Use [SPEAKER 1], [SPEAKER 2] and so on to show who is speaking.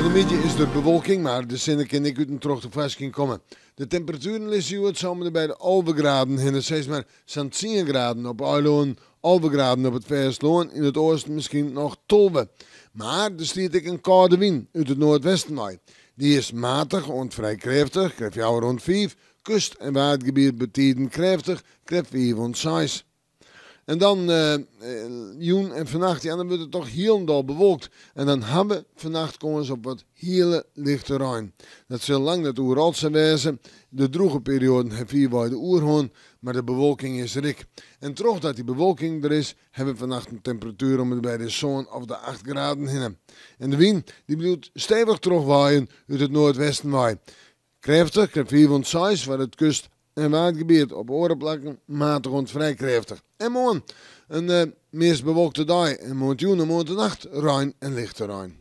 [SPEAKER 1] Fan 'e middei is der bewolking, mar de sinne kin ek út en troch tefoarskyn komme. De temperatueren lizze hjoed sa om en by de 11 graden hinne, sis mar sa'n tsien graden op 'e eilannen, 11 graden op it fêstelân, yn it oasten miskien noch 12. Mar der stiet ek in kâlde wyn út it noardwesten wei. Dy is matich oant frij krêftich, krêft fjouwer oant fiif, kust en waadgebiet betiden krêftich, krêft fiif oant seis. En dan jûn en fannacht, ja, dan wurdt it toch hielendal bewolkt. En dan ha we fannacht kâns op wat hiele lichte rein. Dat sil lang net oeral sa wêze. De drûge perioaden ha fierwei de oerhân, mar de bewolking is der ek. En trochdat dy bewolking der is, ha we fannacht in temperatuer om en by de sân of de acht graden hinne. En de wyn, dy bliuwt stevich trochwaaien út it noardwesten wei. Krêftich, krêft fiif oant seis foar it kust en waadgebiet, op oare plakken matich oant frij krêftich. En moarn in meast bewolkte dei en moarntejûn en moarntenacht rein en lichte rein.